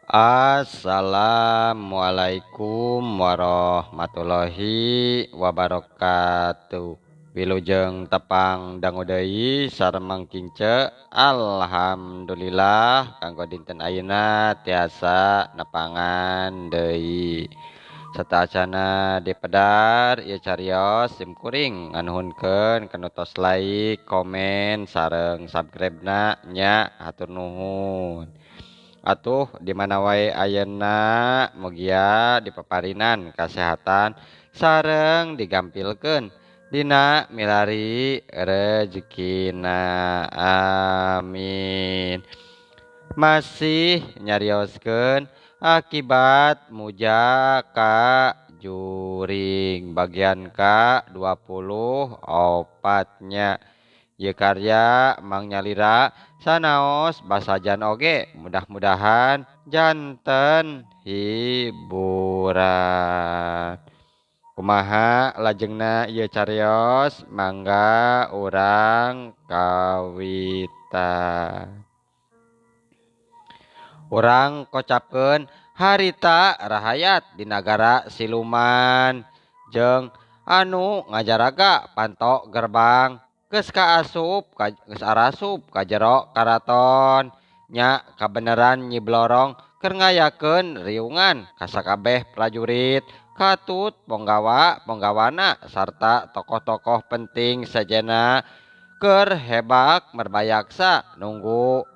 Assalamualaikum warahmatullahi wabarakatuh. Wilujeng tepang dangu deui sareng kince. Alhamdulillah kanggo dinten ayeuna tiasa nepangan deui. Sateuacana dipedar ieu carios sim kuring nganuhunkeun kanu tos like, komen, sareng subscribe-na nya hatur nuhun. Atuh di mana wae ayeuna mugia dipaparinan kasehatan sareng digampilkeun dina milari rejekina, amin. Masih nyarioskeun akibat muja ka juring bagian ka 24 nya. Ieu karya Mang Nyalira sanaos basajan oge mudah-mudahan janten hiburan. Kumaha lajengna ieu carios mangga urang kawitan. Urang kocapkeun harita rahayat di nagara siluman jeung anu ngajaraga panto gerbang geus kaasup geus arasup ka jero karaton nya kabeneran Nyi Blorong keur ngayakeun riungan ka sakabeh prajurit katut ponggawa ponggawana sarta tokoh-tokoh penting sejenna keur hebak merbayaksa nunggu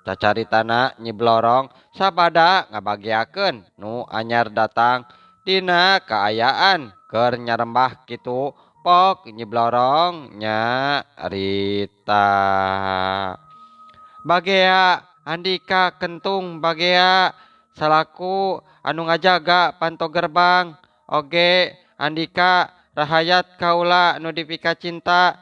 cacaritana Nyi Blorong sabada ngabagiakeun nu anyar datang dina kaayaan keur nyarembah kitu pok Nyi Blorong nyarita. Bagea Andika Kentung bagea salaku anu ngajaga panto gerbang oge Andika rahayat kaula nu dipika cinta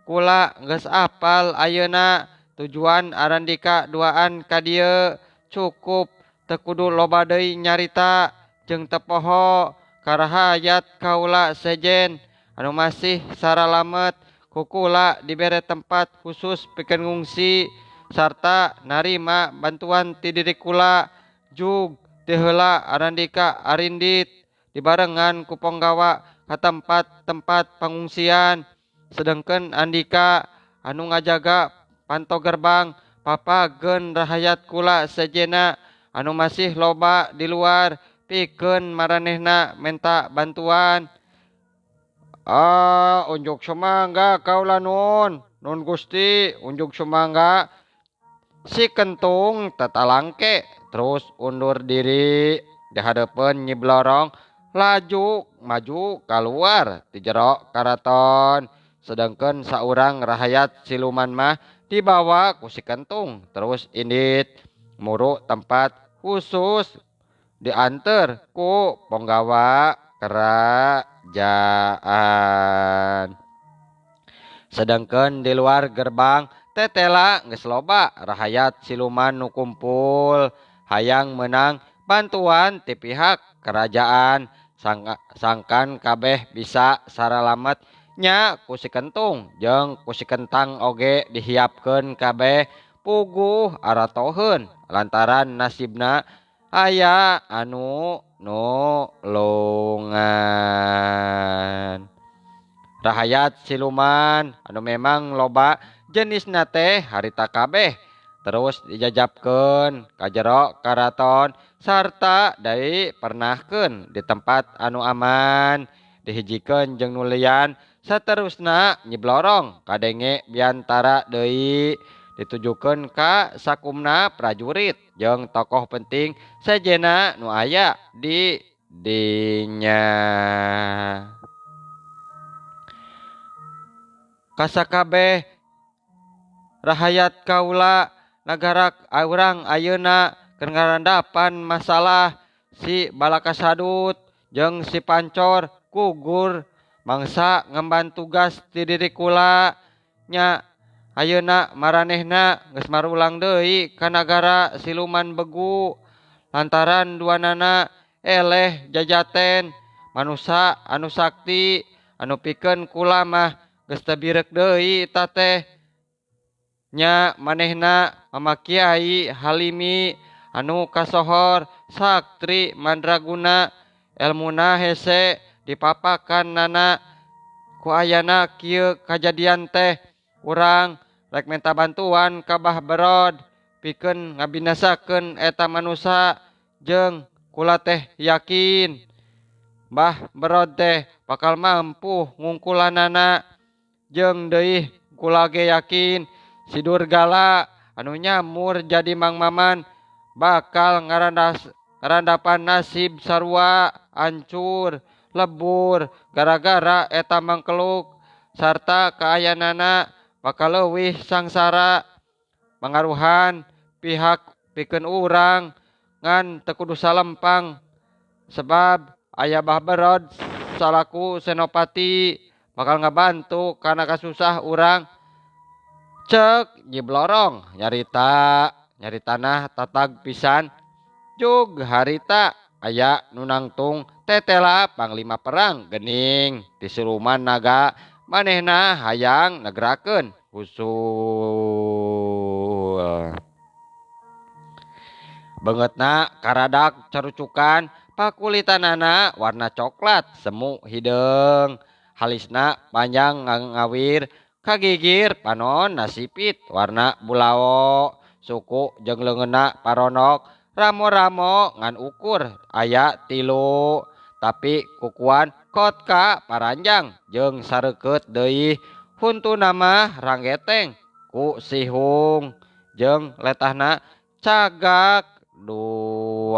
kula geus apal ayeuna tujuan Arandika duaan ka dieu cukup teu kudu loba deui nyarita jeung teu poho ka rahayat kaula sejen anu masih saralamet kukula dibere tempat khusus pikeun ngungsi sarta narima bantuan ti diri kula jug teu heula Arandika arindit dibarengan ku ponggawa ka tempat-tempat pangungsian sedengkeun Andika anu ngajaga panto gerbang papageun rahayat kula sejena anu masih loba di luar pikeun maranehna menta bantuan. Ah, unjuk sumangga kaula nun, nun Gusti, unjuk sumangga. Si Kentung tetalangke terus undur diri di hadeupeun Nyi Blorong laju maju kaluar ti jero karaton. Sedangkeun saurang rahayat siluman mah dibawa ku si Kentung terus indit muru tempat khusus dianter ku ponggawa kerajaan. Sedangkeun di luar gerbang tetela geus loba rahayat siluman nu kumpul hayang menang bantuan ti pihak kerajaan sangkan kabeh bisa saralamet nya ku si Kentung jeung ku si Kentang oge dihiapkeun kabeh puguh aratoheun lantaran nasibna aya anu nulungan. Rahayat siluman anu memang loba jenisna teh harita kabeh terus dijajabkeun ka jero karaton sarta deui pernahkeun di tempat anu aman dihijikeun jeung nu lian saterusna Nyi Blorong kadenge biantara deui ditujukeun ka sakumna prajurit jeung tokoh penting sejena nu aya di dinya. Kasakabeh rahayat kaula nagara urang ayeuna keur ngarandapan masalah si Balakasadut jeung si Pancor gugur mangsa ngemban tugas ti diri kula nya ayeuna maranehna geus marulang deui ka nagara siluman begu lantaran duanana eleh jajaten manusa anu sakti anu pikeun kula mah geus teu bireuk deui eta teh nya manehna Mama Kiai Halimi anu kasohor saktri mandraguna elmuna hese dipapakan nana ku ayana kieu kajadian teh urang rek minta bantuan ka Bah Berod pikeun ngabinasakeun eta manusa jeung kula teh yakin Bah Berod teh bakal mampu ngungkulanana jeung deui kula ge yakin si Durgala anu nyamur jadi Mang Maman bakal ngarandapan nasib sarua hancur lebur gara-gara eta mangkeluk sarta kaayanana bakal leuwih sangsara pangaruhan pihak pikeun urang ngan teu kudu salempang sebab aya Bah Berod salaku senopati bakal ngabantu kana kasusah urang. Cek Nyi Blorong nyarita nyaritana tatag pisan jug harita aya nu nangtung tetela panglima perang gening di siluman naga manehna hayang negrakeun usul. Beungeutna karadak carucukan pakulitanana warna coklat semu hideung halisna panjang ngawir kagigir panon nasipit warna bulao suku jeung leungeunna paronok ramo-ramo ngan ukur aya 3 tapi kukuan kotka paranjang jeung sareukeut deui huntuna mah ranggeteng ku sihung jeung letahna cagak 2.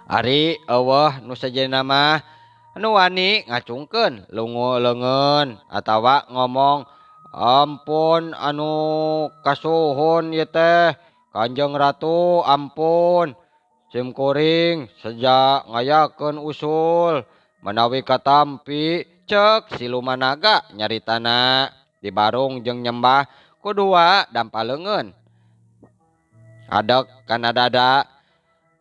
Ari eueuh nu sejenna mah nu wani ngacungkeun lungu leungeun atawa ngomong ampun anu kasuhun ieu teh Kanjeng Ratu ampun sim kuring seja ngayakeun usul menawi katampi cek siluman naga nyaritana dibarung jeung nyembah ku dua dampa leungeun adek kana dada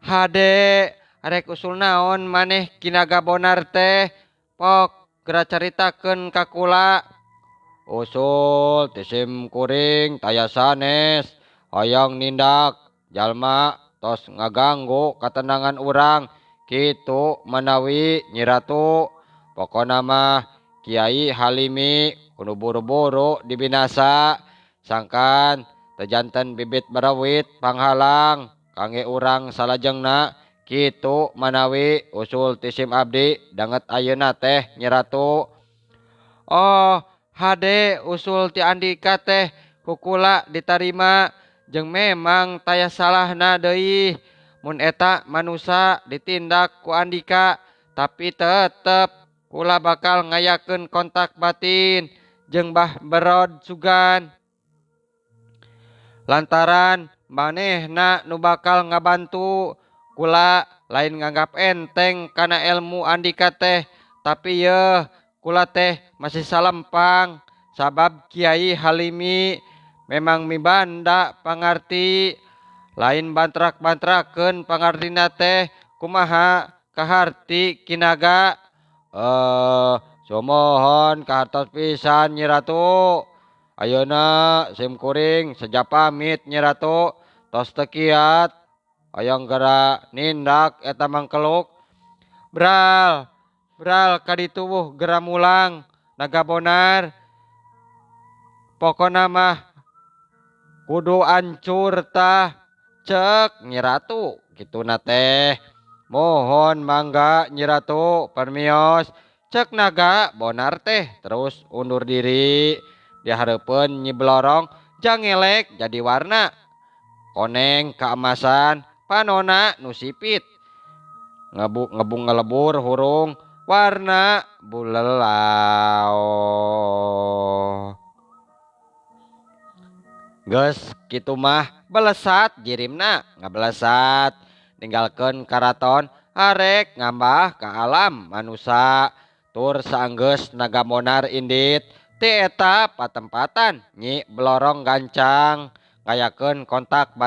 hade arek usul naon maneh Kinaga Bonar teh pok geura caritakeun ka kula. Usul ti sim kuring taya sanes hayang nindak jalma tos ngaganggu katenangan urang kitu manawi Nyi Ratu pokona mah Kiai Halimi kudu buru-buru dibinasa sangkan teu janten bibit barawit panghalang kangge urang salajengna kitu manawi usul ti sim abdi danget ayeuna teh Nyi Ratu. Oh hade usul ti andika teh kukula ditarima jeung memang taya salahna deui mun eta manusa ditindak ku andika tapi tetep kula bakal ngayakeun kontak batin jeung Bah Berod sugan lantaran manehna nu bakal ngabantu kula lain nganggap enteng kana ilmu andika teh tapi yeuh kula teh masih salempang sabab Kiai Halimi memang mibanda pangarti lain bantrak-bantrakeun pangartina teh kumaha kaharti Kinaga. Sumohon kahartos pisan Nyi Ratu ayeuna sim kuring seja pamit Nyi Ratu tos teu kiat hayang gera nindak eta mangkeluk. Bral bral kadituwuh gera mulang Naga Bonar pokona mah kudu ancur tah cek Nyi Ratu kituna teh. Mohon mangga Nyi Ratu permios cek Naga Bonar teh terus undur diri dihareupeun Nyi Blorong jangelek jadi warna koneng keemasan panona nu sipit ngebung ngelebur hurung warna bulelau. Geus kitu mah belesat jirimna ngabelesat ninggalkeun karaton arek ngambah ka alam manusa tur saanggeus Naga Bonar indit ti eta patempatan Nyi Blorong gancang ngayakeun kontak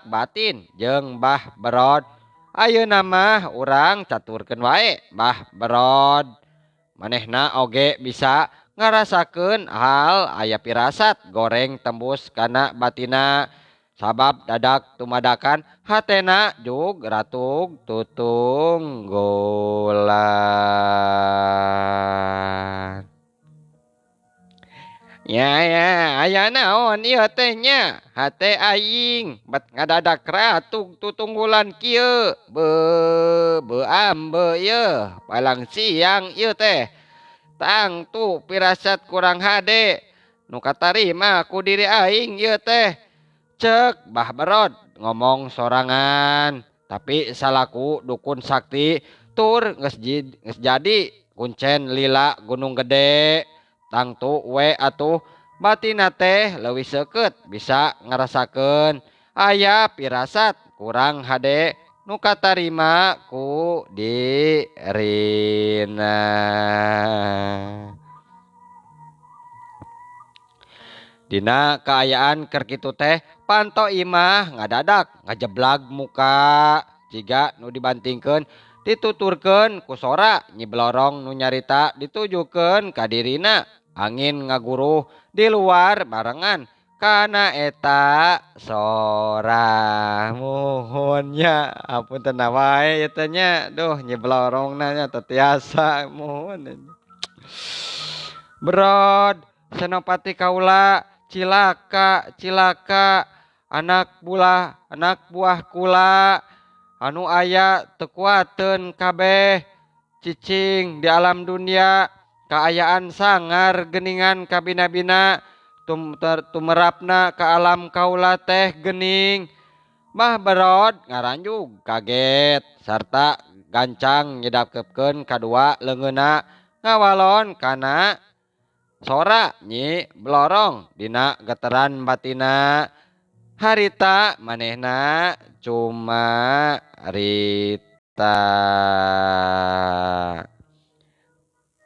batin jeung Bah Berod. Ayeuna mah urang caturkeun wae Bah Berod manehna oge bisa ngarasakeun hal aya pirasat goreng tembus kana batina sabab dadak tumadakan hatena jug ratug tutunggulan. Ya ya aya naon ieu teh nya hate aing bet ngadadak ratug tutunggulan kieu be beambe ieu palang siang ieu teh tangtu pirasat kurang hade nu katarima ku diri aing ieu teh cek Bah Berod ngomong sorangan tapi salaku dukun sakti tur geus jadi kuncen lila Gunung Gede tangtu we atuh batina teh leuwih seukeut bisa ngarasakeun aya pirasat kurang hade nu katarima ku dirina. Dina kaayaan keur kitu teh panto imah ngadadak ngajeblag muka jiga nu dibantingkeun dituturkeun ku sora Nyi Blorong nu nyarita ditujukeun ka dirina. Angin ngaguruh di luar barengan kana eta sora muhunnya apunten wae ieu teh nya duh Nyi Blorongna nya teu tiasa muhun. Brod Senopati kaula cilaka cilaka anak buah kula anu aya teu kuateun kabeh cicing di alam dunia kaayaan sangar geningan kabina-bina tumerapna ka alam kaula teh gening. Bah Berod ngaranjug kaget sarta gancang nyedapkeun kadua leungeunna ngawalon kana sora Nyi Blorong dina geteran batina harita manehna cuma rita.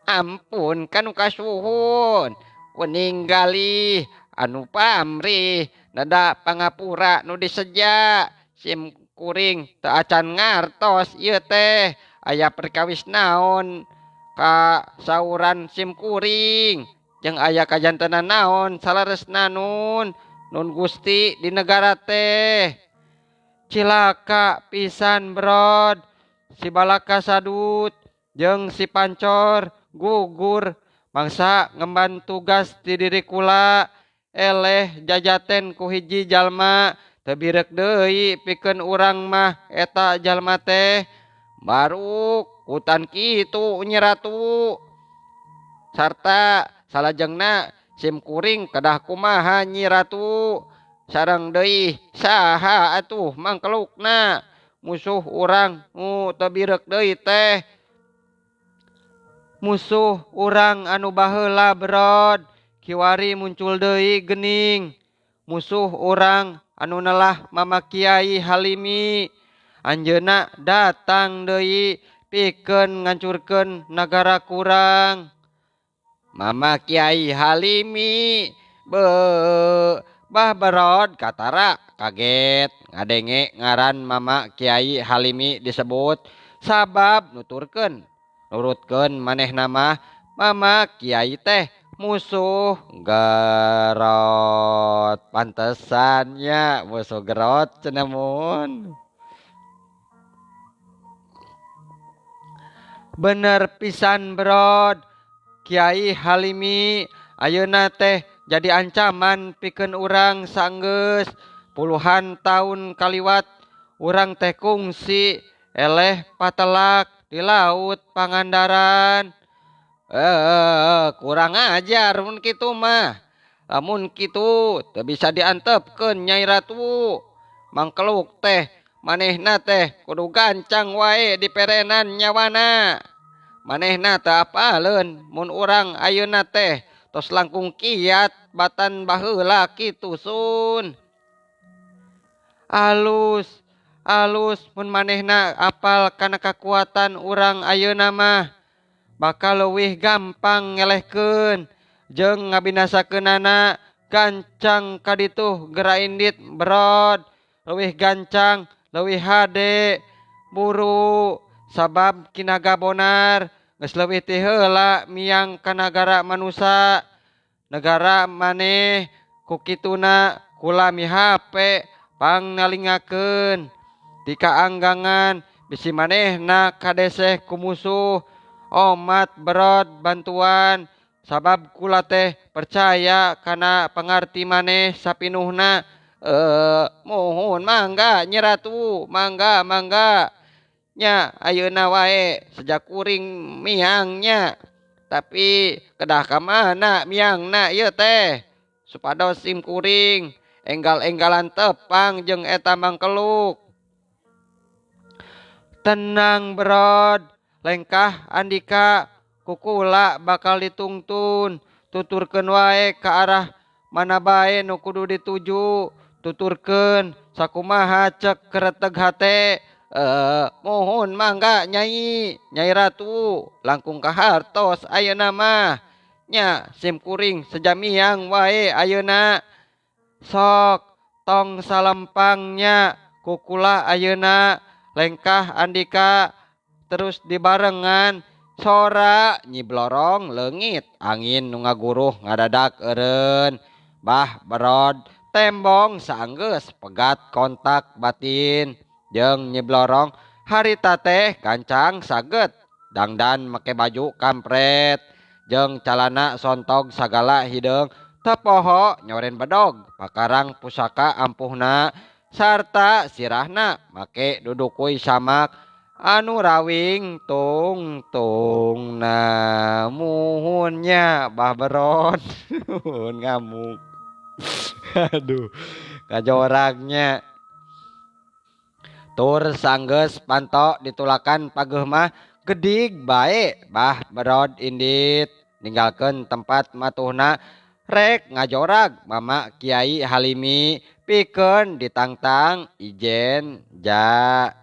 Ampun kanu kasuhun wening galih anu pamrih nada pangapura nu diseja sim kuring teu acan ngartos ieu teh aya perkawis naon ka sauran sim kuring jeung aya kajantenan naon saleresna nun nun Gusti di negara teh. Cilaka pisan Brod si Balaka Sadut jeung si Pancor gugur mangsa ngemban tugas di diri kula eleh jajaten ku hiji jalma teu birek deui pikeun urang mah eta jalma teh baruk hutan kitu Nyi Ratu sarta salajengna sim kuring kedah kumaha Nyi Ratu sareng deui saha atuh mangkelukna musuh urang nu teu birek deui teh musuh urang anu baheula Brod kiwari muncul deui gening musuh urang anu nelah Mama Kiai Halimi anjeunna datang deui pikeun ngancurkeun nagara kurang. Mama Kiai Halimi be Bah Berod katara kaget ngadenge ngaran Mama Kiai Halimi disebut sabab nuturkeun nurutkeun manehna mah Mama Kiai teh musuh Gerot. Pantesannya musuh Gerot cenah mun. Bener pisan Brod Kiai Halimi ayeuna teh jadi ancaman pikeun urang sanggeus puluhan tahun kaliwat urang teh kungsi eleh patelak di laut Pangandaran. Kurang ajar mun kitu mah. Lamun kitu teu bisa diantepkeun Nyai Ratu. Mangkeluk teh manehna teh kudu gancang wae diperenan nyawana. Manehna teu apaleun mun urang ayeuna teh tos langkung kiat batan baheula kitu sun. Alus alus mun manehna apal kana kakuatan urang ayeuna mah bakal leuwih gampang ngelehkeun jeung ngabinasakeunana gancang kadituh gera indit Brod leuwih gancang leuwih hade buru sabab kinaga bonar Geus leuwih ti heula miang ka nagara manusa. Negara maneh ku kituna kula mihape pangnalingakeun. Ti kaanggangan bisi manehna kadeseh ku musuh. Omat berod bantuan sabab kula teh percaya kana pangarti maneh sapinuhna. Muhun mangga Nyi Ratu, mangga mangga. Nya ayeuna wae seja kuring miang nya. Tapi kedah ka mana miangna ieu teh? Supados sim kuring enggal-enggalan tepang jeung eta mangkeluk. Tenang berod, lengkah andika kukula bakal ditungtun. Tuturkeun wae ka arah mana bae nu kudu dituju. Tuturkeun sakumaha cek kereteg hate. Muhun mangga Nyai, Nyai Ratu, langkung kahartos ayeuna mah. Nya sim kuring sejamiang wae ayeuna. Sok tong salempangnya kukula ayeuna. Lengkah andika terus dibarengan sora Nyi Blorong leungit angin nu ngaguruh ngadadak eureun. Bah berod tembong saanggeus pegat kontak batin jeung Nyi Blorong harita teh gancang saget dangdan make baju kampret jeung calana sontog sagala hideung tepoho nyoren bedog pakarang pusaka ampuhna sarta sirahna make dudukui samak anu rawing tung tungna. Muhunnya bah berod muhun ngamuk. Aduh kajoragnya. Tur sanggeus panto ditulakan pageuh mah gedig bae bah berod indit ninggalkeun tempat matuhna rek ngajorag mama Kiai Halimi pikeun ditangtang ijen jajaten.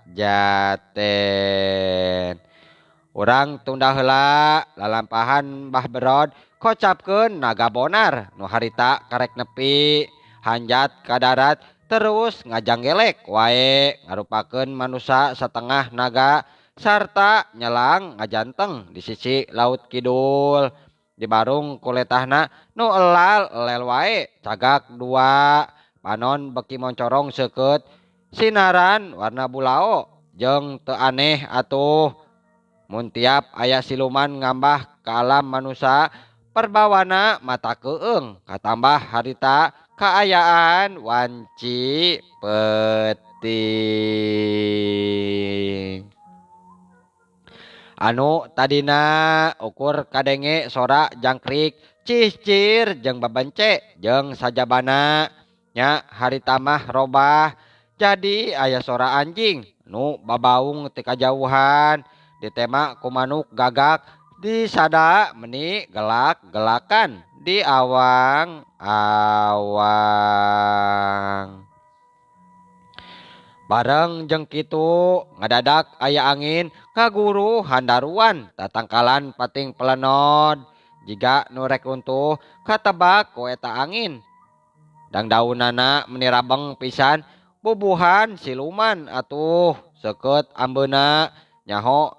Urang tunda heula lalampahan bah berod kocapkeun naga bonar nu harita karek nepi hanjat ka darat terus ngajanggelek wae ngarupakeun manusa satengah naga sarta nyelang ngajanteng di sisi laut kidul. Di barung kuletahna nu elal elel wae cagak dua panon beki moncorong seukeut sinaran warna bulao jeung teu aneh atuh mun tiap aya siluman ngambah ka alam manusa perbawana mata keung katambah harita kaayaan wanci peuting. Anu tadina ukur kadenge sora jangkrik cicir jeung babence jeung sajabana nya harita mah robah jadi aya sora anjing nu babaung ti kajauhan ditema ku manuk gagak disada meni gelak-gelakan di awang-awang. Bareng jeung kitu ngadadak aya angin kaguru handaruan tatangkalan pating pelenod jiga nu rek runtuh katebak ku eta angin. Dangdaunana meni rabeng pisan bubuhan siluman atuh seukeut ambeuna nyaho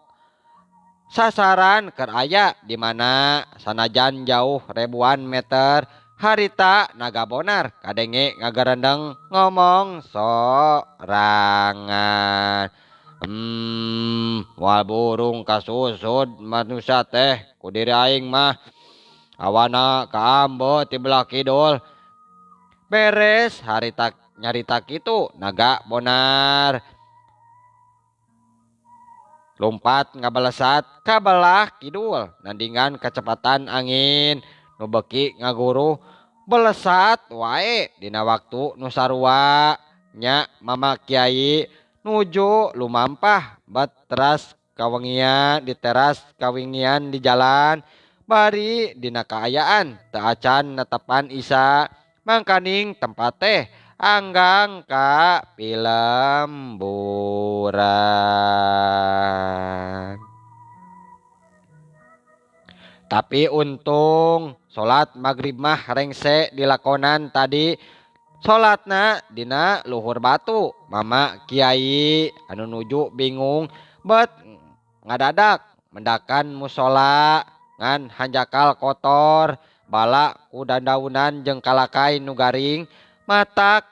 sasaran keur aya di mana sanajan jauh ribuan meter harita naga bonar kadenge ngagarendeng ngomong sorangan. Moal burung kasusud manusia teh ku diri aing mah awana kaambe ti belah kidul. Beres harita nyarita kitu naga bonar lompat ngabalesat ka belah kidul nandingan kecepatan angin nu beki ngaguruh belesat wae dina waktu nu sarua. Nya mama kiai nuju lumampah bet teras kawengian di teras kawingian di jalan bari dina kaayaan teu acan netepan isa mangkaning tempat teh anggang ka pilemburan. Tapi untung salat magrib mah rengse dilakonan tadi. Salatna dina luhur batu. Mama kiai anu nuju bingung bet ngadadak mendakan musola ngan hanjakal kotor bala ku dandaunan jeung kalakai nu garing matak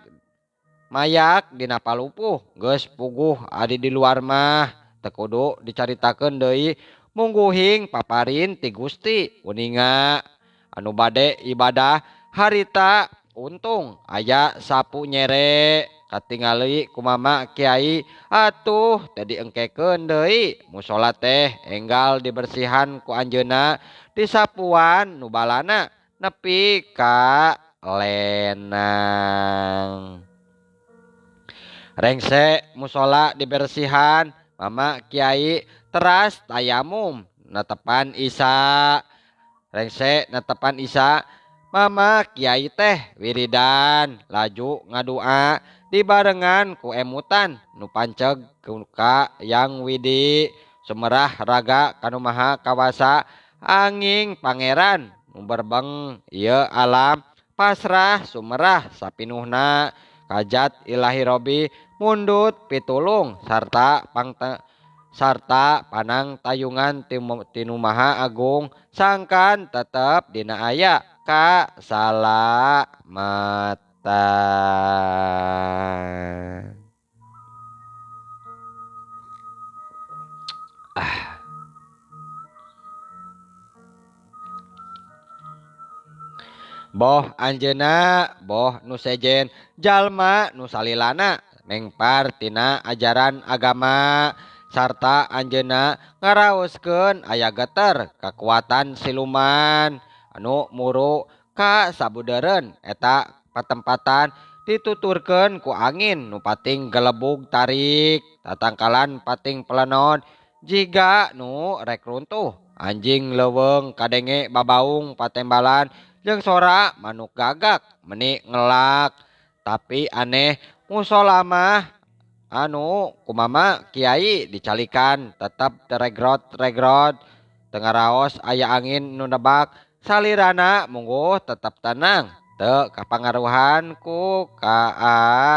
mayak dina palupuh geus puguh adi di luar mah teu kudu dicaritakeun deui mungguhing paparin ti Gusti uninga anu bade ibadah harita untung aya sapu nyere katingali ku mama kiai atuh teh diengkekeun deui musola teh enggal dibersihan ku anjeunna disapuan nu balana nepi ka lenang. Rengse musola dibersihan mama kiai teras tayamum netepan isya. Rengse netepan isya mama kiai teh wiridan laju ngadua dibarengan ku emutan nu panceg ka yang widi sumerah raga kanu maha kawasa anging pangeran nu berbeng ieu alam pasrah sumerah sapinuhna kajat ilahi robi mundut pitulung sarta sarta panang tayungan tinu maha agung sangkan tetep dina aya ka salamatan. Boh anjeuna boh nu sejen jalma nu salilana mengpar tina ajaran agama sarta anjeuna ngaraoskeun aya geter kekuatan siluman anu muru ka sabudeureun eta patempatan dituturkeun ku angin nu pating gelebug tarik tatangkalan pating pelenon jiga nu rek runtuh anjing leuweung kadenge babaung patembalan jeung sora manuk gagak meni ngelak. Tapi aneh musola mah anu kumama kiai dicalikan tetep teregrot-regrot tengaraos aya angin nu nebak salirana mungguh tetep tenang teu kapangaruhan ku kaayaan.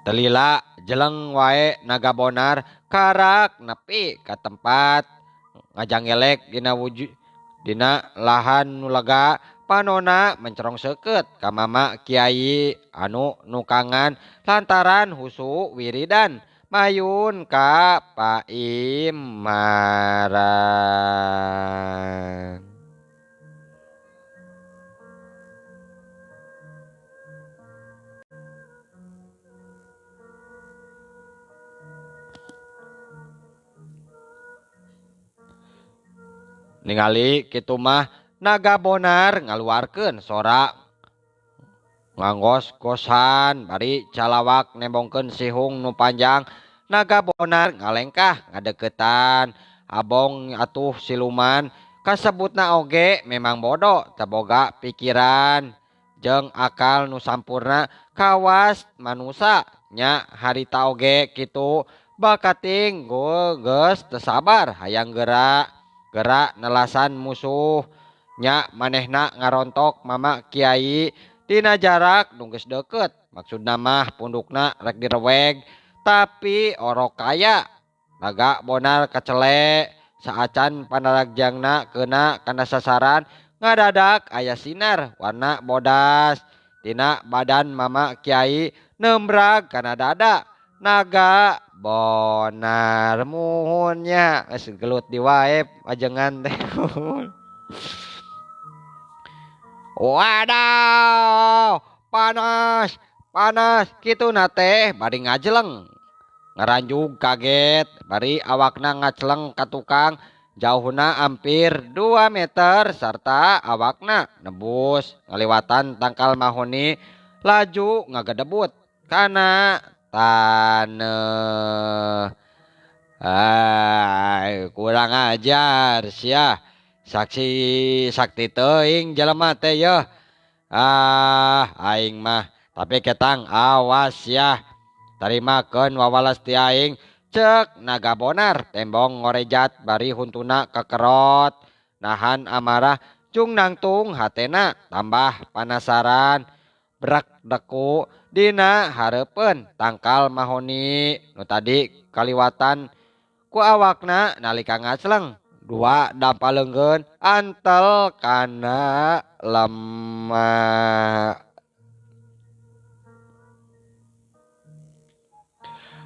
Telila jeleng wae naga bonar karak nepi ka tempat ngajangelek dina wujud dina lahan nu lega panona mencerong seukeut ka mama kiai anu nukangan lantaran husu wiridan mayun ka paimaran. Ningali kitu mah naga bonar ngaluarkeun sora nganggos-gosan bari calawak nembongkeun sihung nu panjang. Naga bonar ngalengkah ngadeukeutan abong atuh siluman kasebutna oge memang bodoh teboga pikiran jeung akal nu sampurna kawas manusa nya harita oge kitu bakating geus teu sabar hayang gerak gerak nelasan musuh nya manehna ngarontok mama kiai dina jarak nu geus deukeut maksudna mah pundukna rek direweg tapi orok kaya naga bonar kacele saacan panaragjangna keuna kana sasaran ngadadak aya sinar warna bodas tina badan mama kiai nembrag kana dada naga bonar muhunnya geus gelut di wae ajengan teh. Wadaw panas panas kituna teh bari ngajeleng ngaranjug kaget bari awakna ngaceleng ka tukang jauhna hampir 2 meter sarta awakna nebus ngaliwatan tangkal mahoni laju ngagedebut kana taneuh. Ai kurang ajar sia saksi sakti teuing jelema teh yeuh. Ah aing mah tapi ketang awas ya tarimakeun wawalas ti aing cek naga bonar tembong ngorejat bari huntuna kekerot nahan amarah cung nangtung hatena tambah panasaran. Brak deku dina hareupeun tangkal mahoni nu tadi kaliwatan ku awakna nalika ngacleng dua dampa leunggeun antel kana lemah.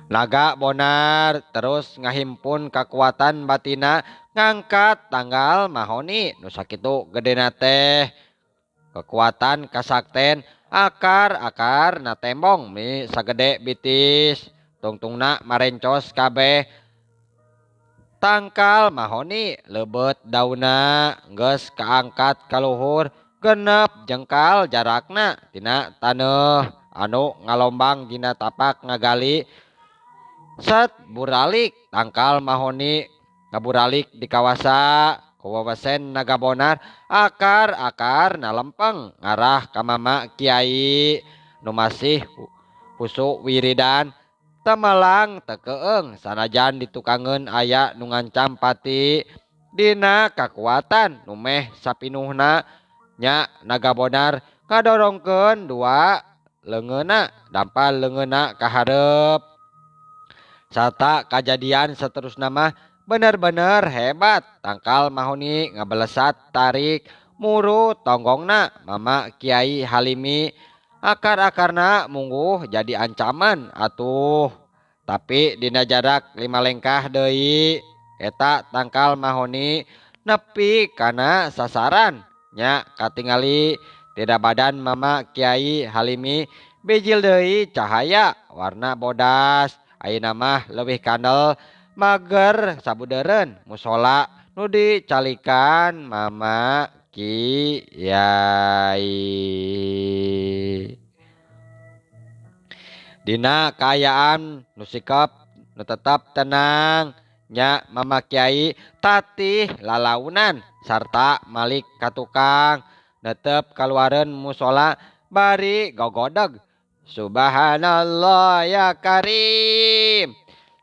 Naga Bonar terus ngahimpun kakuatan batina ngangkat tanggal mahoni nu sakitu gedena teh. Kekuatan kasakten akar-akar na tembong mi sagede bitis tungtungna marencos kabeh. Tangkal mahoni leubet dauna geus kaangkat kaluhur genep jengkal jarakna tina taneuh anu ngalombang dina tapak ngagali. Set buralik tangkal mahoni ngaburalik di kawasa kuwawesen Naga Bonar akar-akar na lempeng ngarah ka Mama Kiai nu masih husu wiridan temelang tekeeng sanajan ditukangeun aya nu ngancam pati dina kakuatan nu meh sapinuhna nya Naga Bonar kadorongkeun dua leungeunna dampal leungeunna ka hareup. Sata kajadian seterusna mah bener-bener hebat. Tangkal mahoni ngabelesat tarik muru tonggongna Mama Kiai Halimi akar-akarna mungguh jadi ancaman atuh. Tapi dina jarak 5 lengkah deui eta tangkal mahoni nepi kana sasaran nya katingali tidak badan Mama Kiai Halimi bijil deui cahaya warna bodas. Ayeuna mah leuwih kandel mager sabudeureun musola nu dicalikan Mama Kiai. Dina kaayaan nu sikep nu tetep tenang nya Mama Kiai tatih lalaunan sarta malik ka tukang netep kaluareun musola bari gogodeg. Subhanallah ya Karim.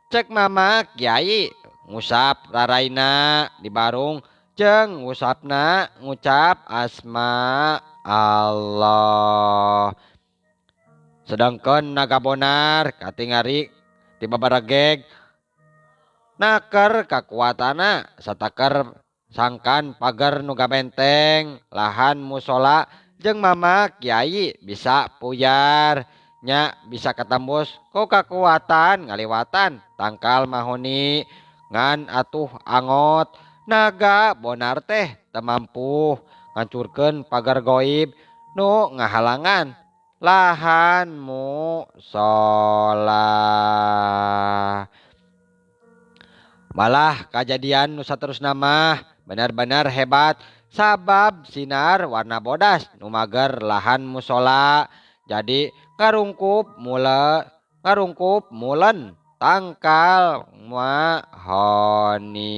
Cek Mama Kiai ngusap raraina di barung jeung ngusapna ngucap asma Allah. Sedangkan Naga Bonar katingari ti babaregeg naker kakuatana sataker sangkan pager nu gabenteng lahan musola jeung Mama Kiai bisa puyar nya bisa katembus ku kakuatan ngaliwatan tangkal mahoni ngan atuh angot Naga Bonar teh teu mampu ngancurkeun pagar goib nu ngahalangan lahan musola. Malah kajadian nu saterusna mah benar-benar hebat sabab sinar warna bodas nu mager lahan musola jadi ngarungkup mulen tangkal mahoni.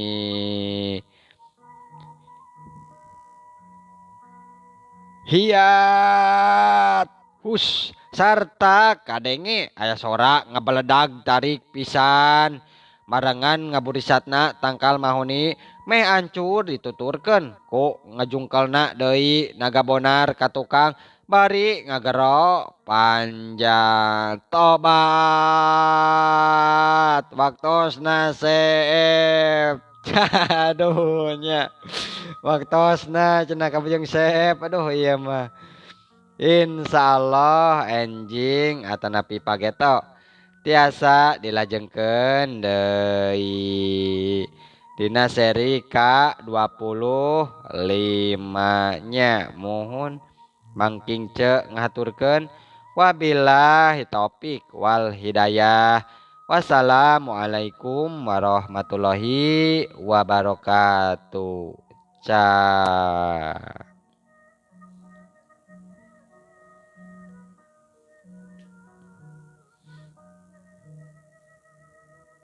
Hiat hus sarta kadenge aya sora ngabeledag tarik pisan marengan ngaburisatna tangkal mahoni meh ancur dituturkeun ku ngajungkelna deui Naga Bonar ka tukang bari ngagero panjang. Tobat waktosna seep. Aduh nya waktosna cenah kabujeng seep. Aduh ieu mah insyaallah enjing atanapi pageto tiasa dilajengkeun deui dina seri K25 nya. Muhun mangking ce ngaturkeun wabillahi taufik wal hidayah. Wassalamualaikum warahmatullahi wabarakatuh. Ca.